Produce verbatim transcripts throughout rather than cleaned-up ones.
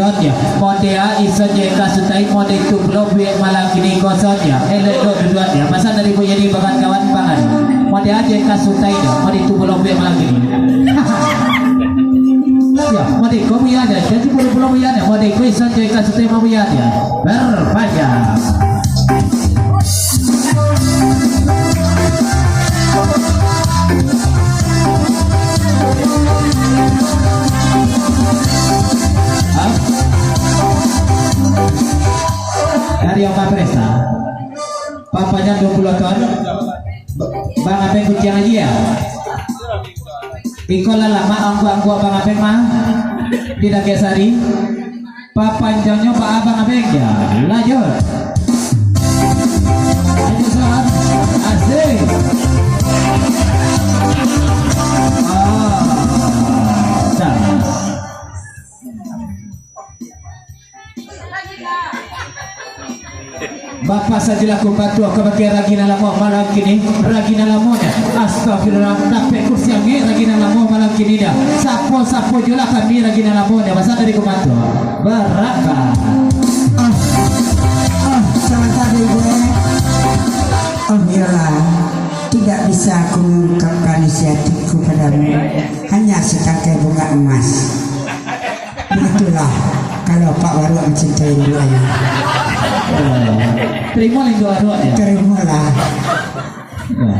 Sonyo, model iso je ka sutai, model tu pulo buek malam kini ko sonyo. Elok-elok duduak dia. Pasan dari Buyani bagan kawan pangan. Model je ka sutai dia, model tu pulo buek malam kini. Ya, model ko buya dia. Jadi pulo-pulo buya dia. Model ko iso je ka sutai ma buya dia. Berpajak. Dari Oma Presa. Papanya dua puluh ton. Bang Abeng kuciang aja ya. Iko lah lama angkuak-angkuak Bang Abeng mah. Tidak kesari. Papanjangnyo pa abang abeng ja. Lanjut. Lanjut, Sob. Asik. Ah, dah. Bapak sajolah kumbatuo ka bagian ragi nan lamo malam kini, ragi nan lamo nyo. Astagfirullah, dapek kursi angek ragi nan lamo malam kini dah. Sapo-sapo jolah kami ragi nan lamo nyo, pasan dari kumbatuo. Barakat. Ah, ah, salah tadi gue. Oh iyalah, tidak bisa aku mengungkapkan isi hatiku padamu. Hanya setangkai bunga emas. Itulah kalau Pak Waruk mencintai induaknya. Terima lah induak-induak ya. Terimalah. Ya.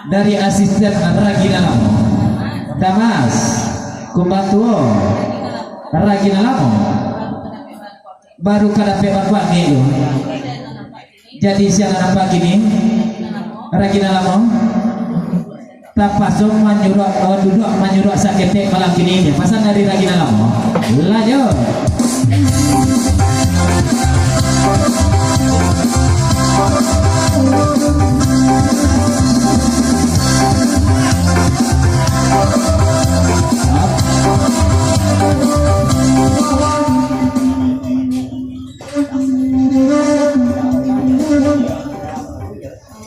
Dari asisten ragi nan lamo. Damas, kumbatuo, ragi nan lamo. Baru ka dapek bakuak ni tu. Jadi, siang nan pagi ni, ragi nan lamo, tapaso manyuruak, oh, duduak manyuruak saketek malam kini, pasan dari ragi nan lamo. Lanjut.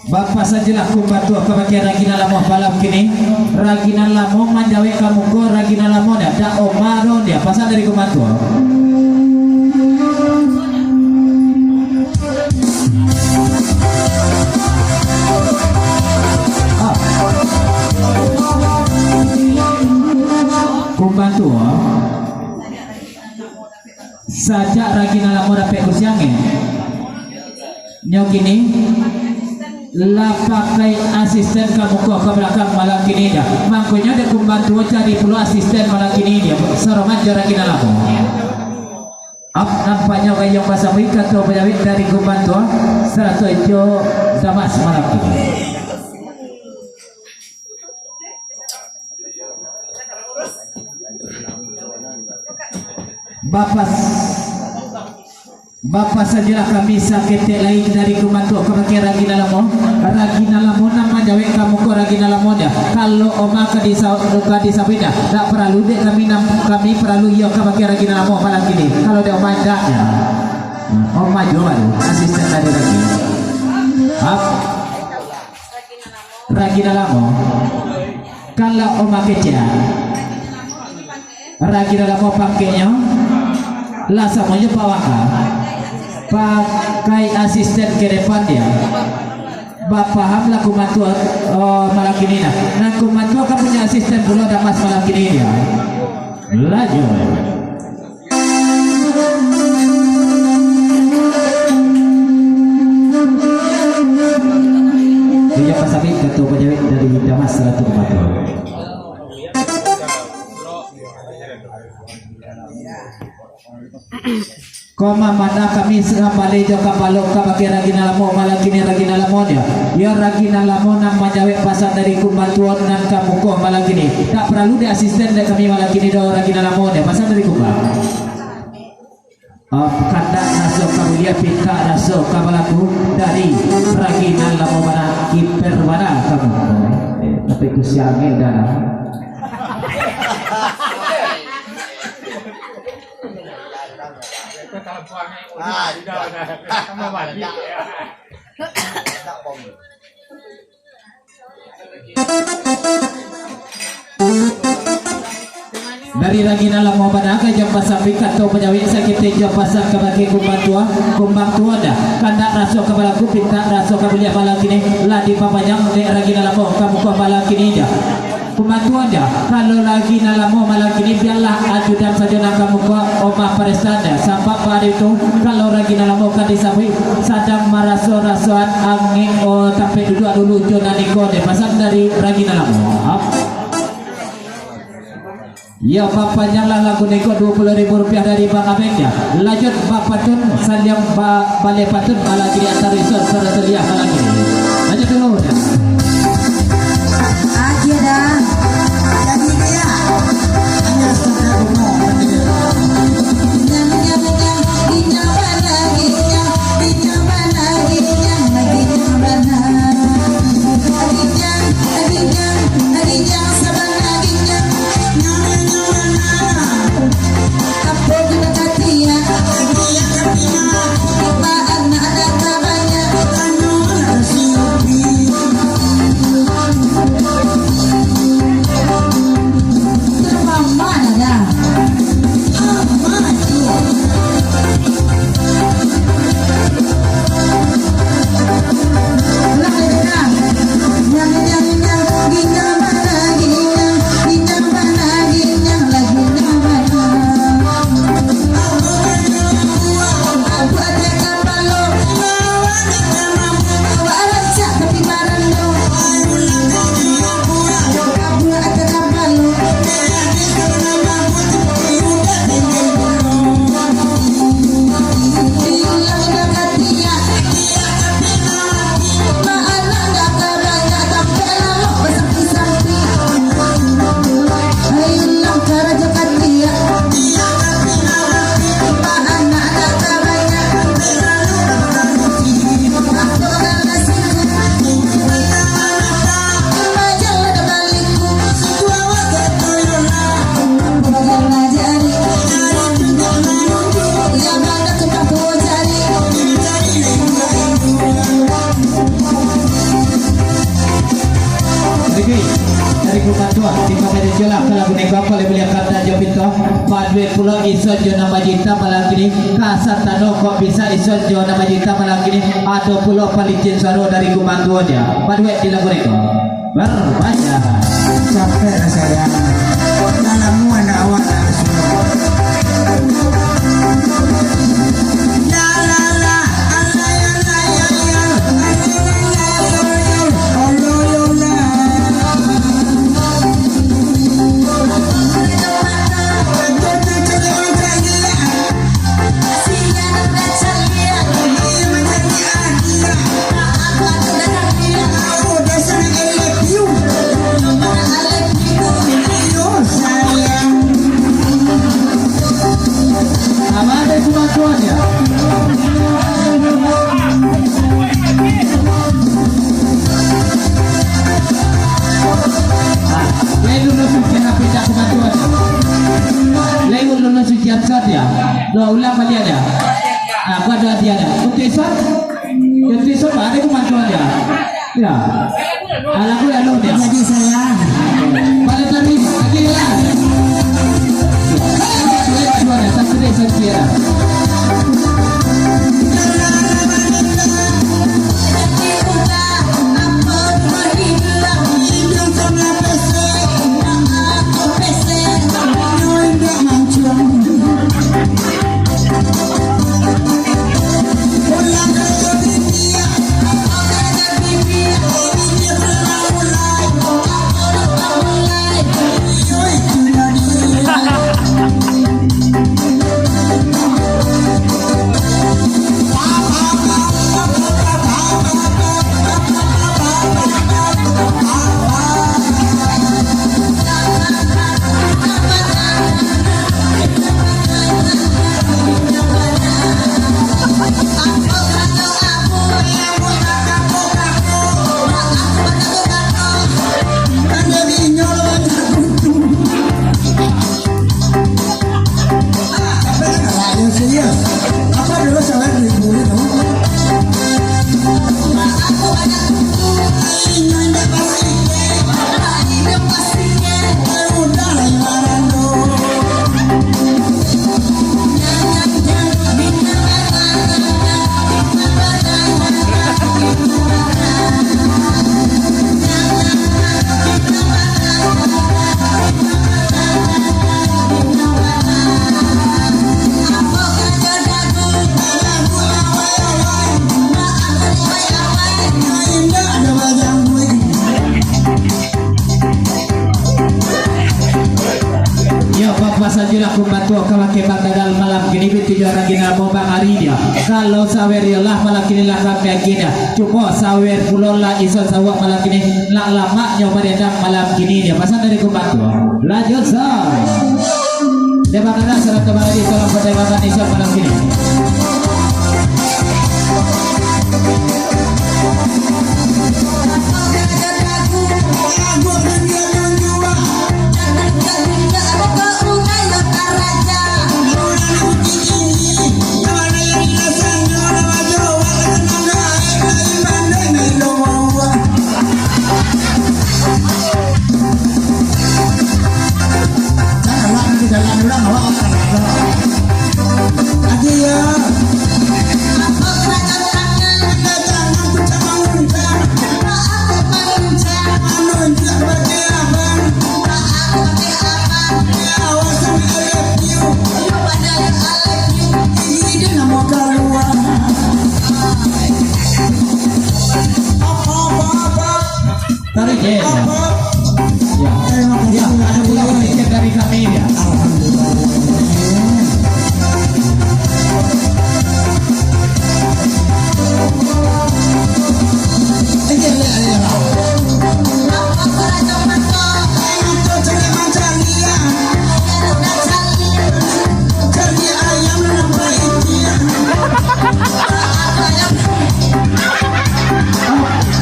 Bapak sajolah kumbatuo ka bagian ragi nan lamo malam kini. Ragi nan lamo manjawek ka muko ragi nan lamo dah. Dak omaro dia. Pasan dari kumbatuo. Ah. Kumbatuo. Sajak ragi nan lamo dapek kursi angek, nyo kini lah pakai asisten ka muko ka balakang malam kini dah. Mangkonyo dek kumbatuo cari pulo asisten malam kini dah. Saroman jo ragi nan lamo. Ap, nampaknyo gayuang basamui kato bajawek dari kumbatuo sarato jo Damas malam kini. Bapak, Bapak sajolah kami saketek lai dari kumbatuo ka bagian ragi nan lamo. Ragi nan lamo nan manjawek ka muko ragi nan lamo dah. Kalau Oma ka disa-, ka disabuik dah, dak paralu dek kami nan, kami paralu iyo ka bagian ragi nan lamo malam kini. Kalau dek Oma indak dah. Oma juo baru asisten dari ragi. Ap. Ragi nan lamo. Kalau Oma kecek, ragi nan lamo pakeknyo lah samo jo Pak Waka. Pakai asisten ka depan dia. Bapaham lah kumbatuo, oh, malam kini nah. Nan kumbatuo kan punyo asisten pulo Damas malam kini dia. Lanjut. Iyo pasabik kato bajawek dari Damas sarato kumbatuo. Ko mamanah kami sambali jo kapalo ka bagian ragi nan lamo malam kini ragi nan lamo dia. Iyo ragi nan lamo nan manjawek pasan dari kumbatuo nan ka muko malam kini. Tak paralu dek asisten dek kami malam kini doh ragi nan lamo dia. Pasan dari kumbang. Om kandak raso ka mulia, pintak raso ka balaku, dari ragi nan lamo bana, kiper bana kamu. Eh, tapi ku siangin dah. Ah, Dari ragi nan lamo bana, ka jan basampi kato panyawik, saketek jo pasan kabake kumbang tuo, kumbang tuo dah. Kandak raso ka balaku, pintak raso ka buliah, malam kini lah dipapanjang dek ragi nan lamo ka muko malam kini dah. Kumbang tuo dah, kalau ragi nan lamo malam kini, bialah ajudan sajo nan ka muko omah paresan dah. Sabab pado itu, kalau ragi nan lamo ka disabuik, sadang maraso-rasoan angin, oh, tampek duduak dulu jo nan iko deh. Pasan dari ragi nan lamo. Yo, papanjanglah lagu niko, duo puluah ribu rupiah dari Bang Abeng, yo. Lanjut, bapantun, saliang ba-, baleh pantun, malam kini antaro isuak sarato liah malam kini. Lanjut dulu, yo. Aja dah. Jadi dia. Hanya sudah rumah. Nyang, nyang, nyang, nyang, bana, nyang, nyang, bana, nyang, nyang, bana. Oke, dari Kumbang Tuo, di Kumbang Tuo lah, kalau lagu niko, kalau buliah kata jo pinto, paduet pulo isuak jo nan bajita malam kini, ka satano kok bisa isuak jo nan bajita malam kini, ado pulo palicin suaro dari Kumbang Tuo dia. Paduet di lagu niko. Barbaya. Capek lah saya. Dah lamo anak awak nak basuo. Lai lulus ujian, tapi indak kubantuan. Lai lulus ujian, sot ya. Doh, ulang baliak ya. Ah, ko ado hadiah ya. Untuk sot? Untuk sot, ado kubantuan ya. Ya. Alah, ko lalu ya. Jadi saya. Pada tadi, lagi lah. Lai bantuan ya, tapi indak sot ya. Bakadal malam kini, bitujuah ragina bobang ari dia. Kalau sawer iyolah malam kini lah kami agiah dia. Cubo sawer pulo lah iso sawak malam kini, nak lamaknyo badendang malam kini dia. Pasan dari kumbang tu. Lanjut, sir. Dia bakadal sarato balari, tolong patai bapak ni, sir, malam kini. Tarik, eh. Ya. Ya, ada pula tiket dari kami, ya. Alhamdulillah.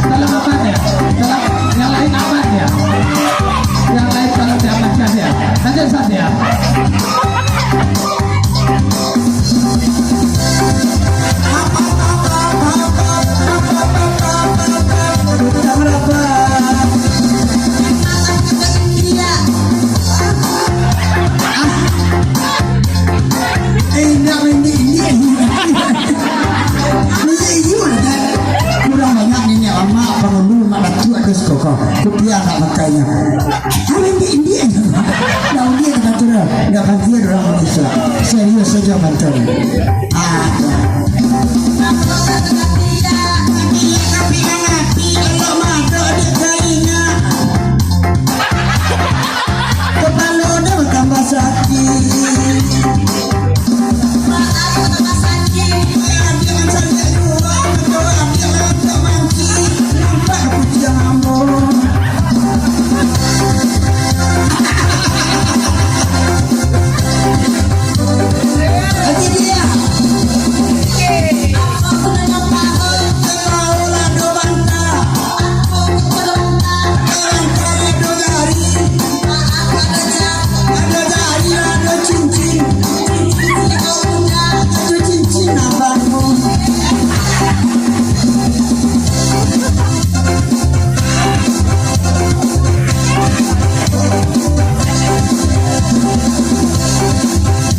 Kalau aman ya? Kalau yang lain aman ya? Yang lain kalau diamankan ya? Lanjut saja. Eh, indak main di ini. Iya, iya, kan? Kurang banyak niniak mamak, pangulu, mak datuak, terus koko. Kupiah tak pakainya. Kami di India. Dah India tak atur dah. Nggak panggil orang Malaysia. Serius saja, bantu. Ah, ya. Tapi nang ati kalau madok di kainyo. Kepala dah tambah sakit. Maaf, tambah sakit. Dia mancari dua, betul, dia mancari mancing. Nampak kucing ambo. Aji dia.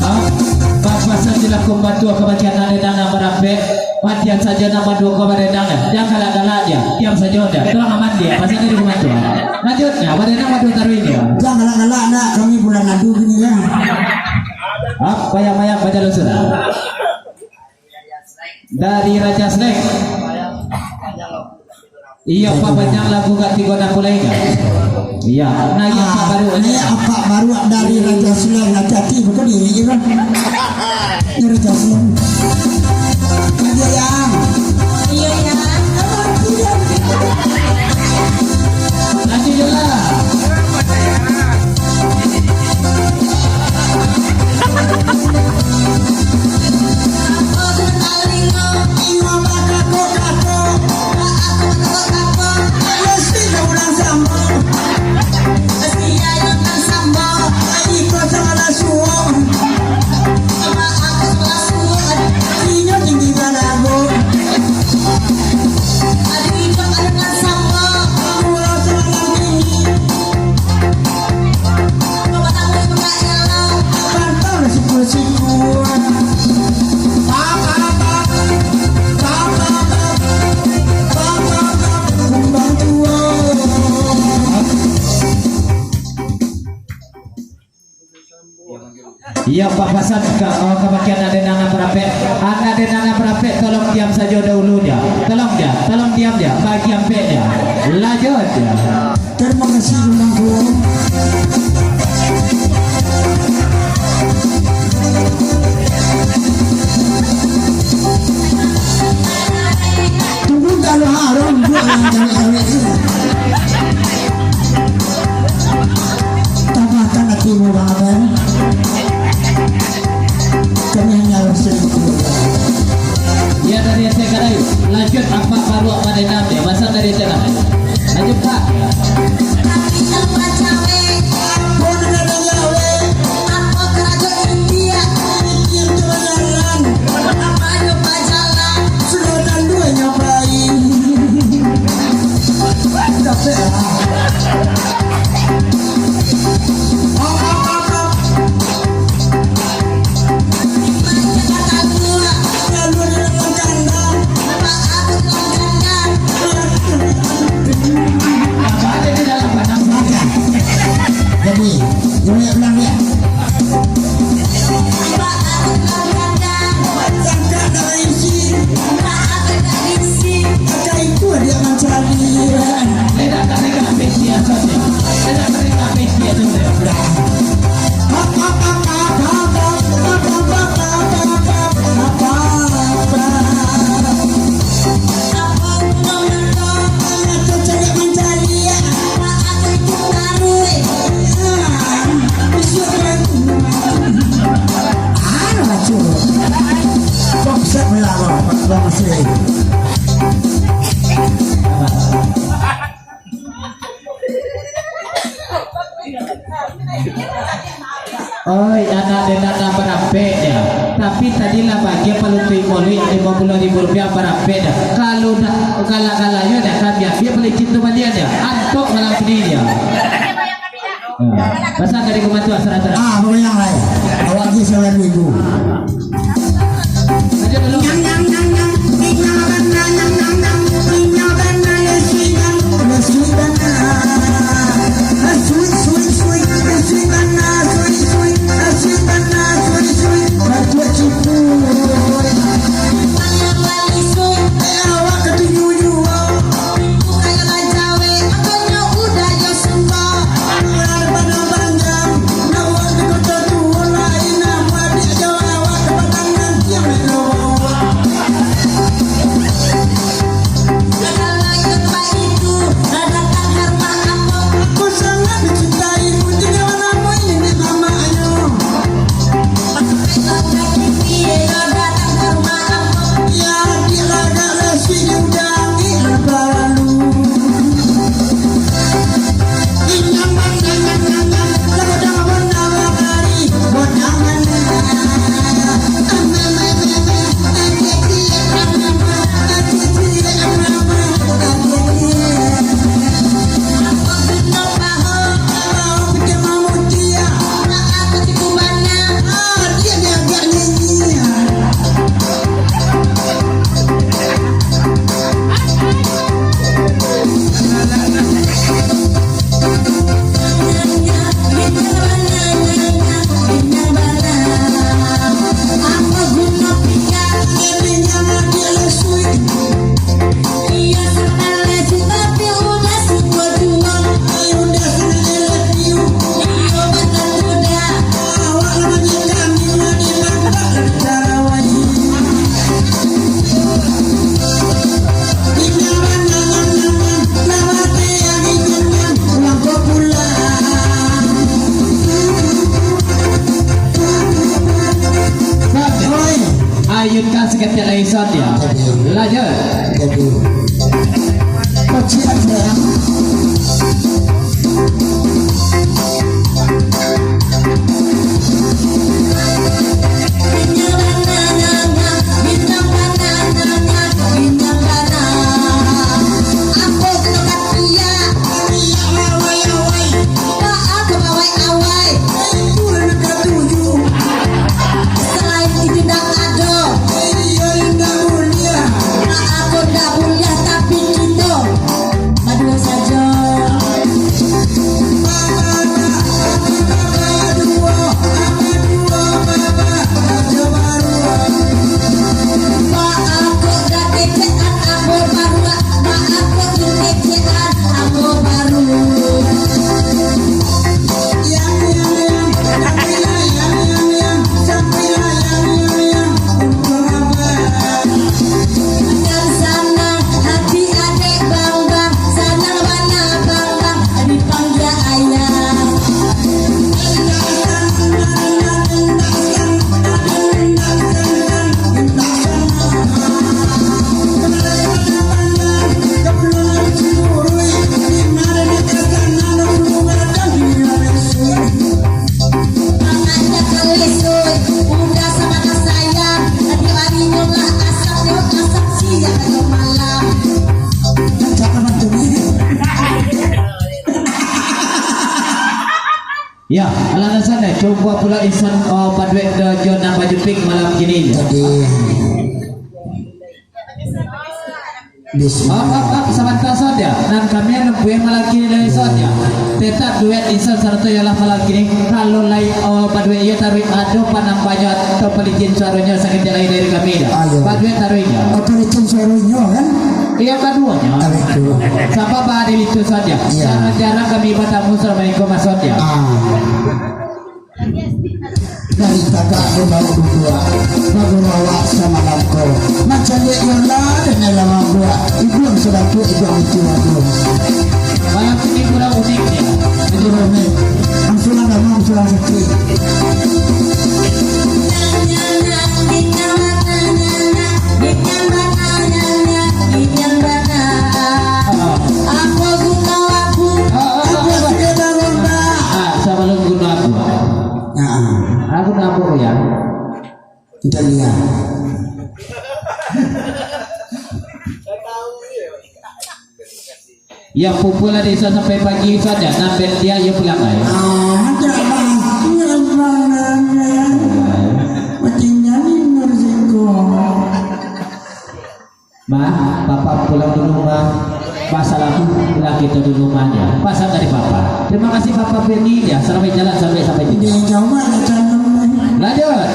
Ah, papasan dilakukan batua kabagian nan dendang nan barapek. Patian sajo nan baduo ko badendang, eh. Jan galak-galak, jan. Diam sajo, jan. Tolong aman, jan. Pasal tadi kumantu. Lanjut, jan. Badendang baduo taruih, jan. Jan galak-galak, nak. Kami bulan adu gini, ya. Ah, bayang-bayang bajalan sudah. Dari Raja Sleng. Iyo, Pak, panjang lagu katigo nan mulai, jan. Iyo. Nah, iyo, Pak, baru. Nah, iyo, Pak, baru dari Raja Sleng. Hati-hati, betul diri, kan? Dari Jaslin. Aja, Yang. Iya, Yang. Aja, Yang. Iyo, papasan ka, oh, kabagian anak dendang nan barapek. Anak dendang nan barapek, tolong diam sajo dahulu, jan. Tolong, jan. Tolong diam, jan. Bagi ampek, jan. Lanjut, jan. Terima kasih, Bang Kuo. Hanya-hanya Rasul. Ya, dari S T Kadai. Lanjut, Apak Baruak Madenam, ya. Pasang dari S T Kadai. Lanjut, Pak. Tapi tanpa cawe. Apa nak ada cawe? Apa karajo India? Mikir tu bajalan. Apa nyo bajalan? Sudah dan dua nyobain. Capek lah. Jadi, ini yang bilang dia. Itu dia mencari. Oi, anak den nan barapek dia. Tapi tadi lah bagian paluntuik moluik limo puluah ribu rupiah barapek dia. Kalau dah galak-galaknyo dah, kami ambiak pelicin tu balian dia. Antok malam ni dia. Nah, pasang dari rumah tu asal-asal. Ah, goyang lai. Awak ni sawan minggu. Ayunkan sakatiak lai, Son, ya. Lanjut. Selain itu ndak ado. Iyo, ndak buliah. Ndak ado ndak buliah, tapi kito baduo sajo. Ya, alah, alasan deh, cubo pulo insan, oh, baduet do jo nan baju pink malam kini. Jadi, Bismillah. Oh, oh, oh, sabanta sajo. Nan kami anu buek malam kini dari sajo. Tetap duet insan sarato ialah malam kini. Kalau lai, oh, baduet iyo taruih ado panambahnyo atau palicin suaronyo sakecek lai dari kami dah. Ayo. Baduet taruihnyo. Oh, palicin suaronyo kan? Iyo, kaduonyo. Aduh. Sabab baadil itu sajo. Iya. Jarang-jarang kami batamu, assalamualaikum, Mas Sot, ya. Ah. Dari tagak dibawa duduk, baru awak samalam ko. Macam dek Yola dengan lawang buah. Ibuang sudah tu, ibuang itu, aduh. Malam ini kurang unik, ya. Itu rame. Angsulan damam, angsulan sakit. Ah. Ah, ah, ah, ah. Ah, sabalum guno aku. Ah, ah. Aku nabok ya. Ndak lihat. Yang pupul lah desa sampai pagi sajo, nan ben dia yo pulang ai. Ah, ndak lah. Ndak lah. Makin nyani nur singkong. Ma, Papa pulang dulu, Ma. Masalah tu lah kita dulu, Ma, ya. Pasan dari Papa. Terima kasih, Papa Firly, ya. Selamat jalan sampai, sampai tujuan. Dia jauh banget, jangan. Lanjut.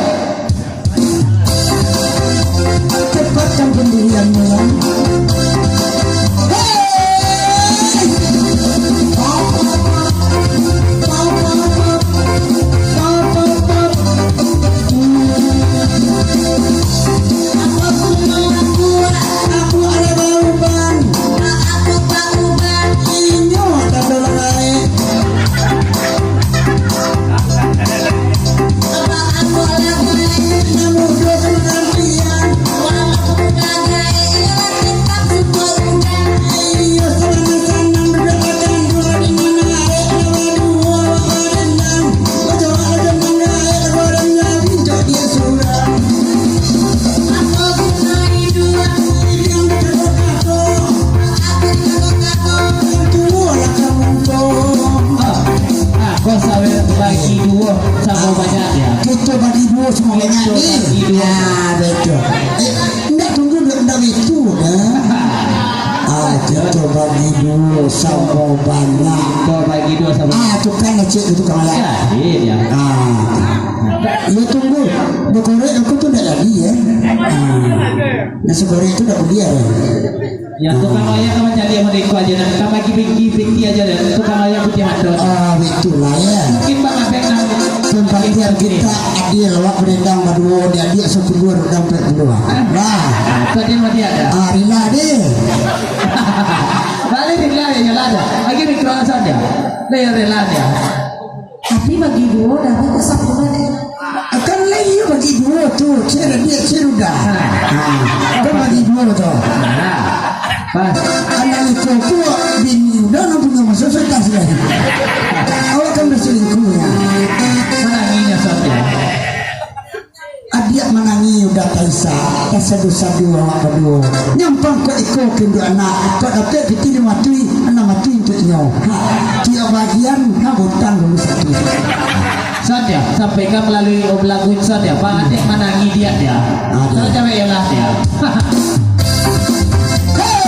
Cepatkan pendirianmu, ya. Hei! Ah, ah, kau sawer bagi duo samo banyak ya. Kito bagi duo samo banyak ni. Kito bagi duo. Ya, betul. Eh, ndak tunggu ndak, ndak itu dah. Ah, kito bagi duo samo banyak. Kito bagi duo samo. Ah, tu kan cek itu tukang ayam. Ya, iya. Ah. Ya tunggu. Dikorek aku tu ndak jadi ya. Ah. Nasi goreng tu ndak kuliah ya. Ya, tukang ayam ka mancaliak model iko ajo, nah. Ka bagi-bagi piti ajo, nah. Tukang ayam putiah mato. Ah, itulah, ya. Mungkin Bang Abek nang. Pembagian kita adil, awak berendang baduo, di adiak sapuluah, urang ampek puluah. Nah. Ah, tu adil mah dia ada. Ah, rila deh. Balik rila ya, rila dah. Lagi mikro saja. Dah ya, rila dia. Tapi bagi duo dah, bagus satu mana? Kan lah iyo bagi duo tu, cek dia, cek udah. Ha, kan bagi duo tu. Pas. Anak itu tu bini udah, nak punya masuk setas lagi. Awak kan berselingkuh ya. Mana ininya satu? Adiak manangih udah taisa, tasadu-sadu awak baduo. Nyampang kok iko ka induak anak, kok dapek pitih dimatui, anak matui untuak inyo. Ha, tiok bagian, ha, butang dulu satu. Sadia, sampaikan melalui oblagun sadia, Pak, adiak manangih diak dia. Aduh. Kalau cewek ialah dia. Hei!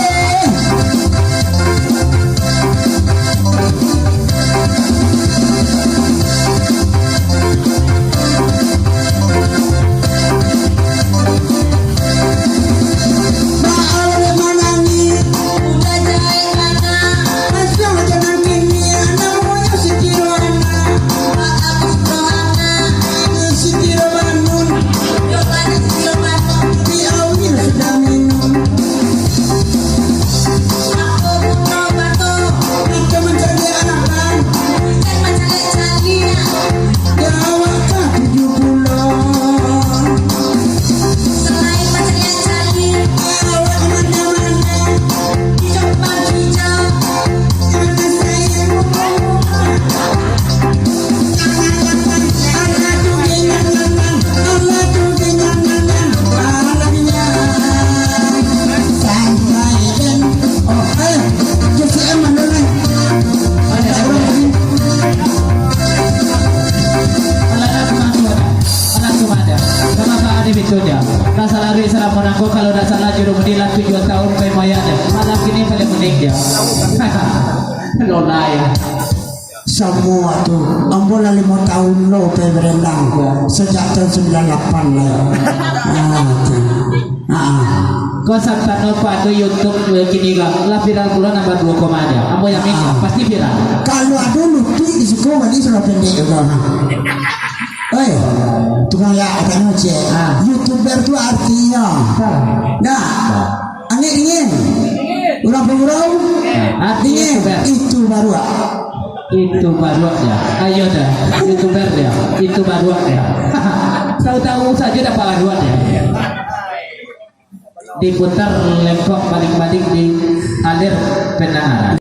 Itu dia. Nah, salah duit salah menangkok, kalau dak salah Jurumudi lah tujuah tahun pai mayaknyo. Malam kini paling mending dia. Lola ya. Samua tu, ambo lah limo tahun lo pai berendang. Sajak tahun sembilan lapan lah. Ah, tu. Ah. Kau santano pado YouTube, eh, kini kan. Lah viral pulo nambah dua koma dia. Ambo yamin, ah, pasti viral. Kalau ado lutuik di siko, bali sudah pendek juga. Oi, tukang yak, tanyo cek. Ah. YouTuber tu artinyo. Ah. Nah, angek dingin. Urang pagurau? Ah, dingin. YouTuber. Itu baruak. Itu baruak dia. Ayo dah, YouTuber dia. Itu baruak dia. Tahu-tahu saja dapat baruak dia. Diputar lengkok balik-balik di alir pendengaran.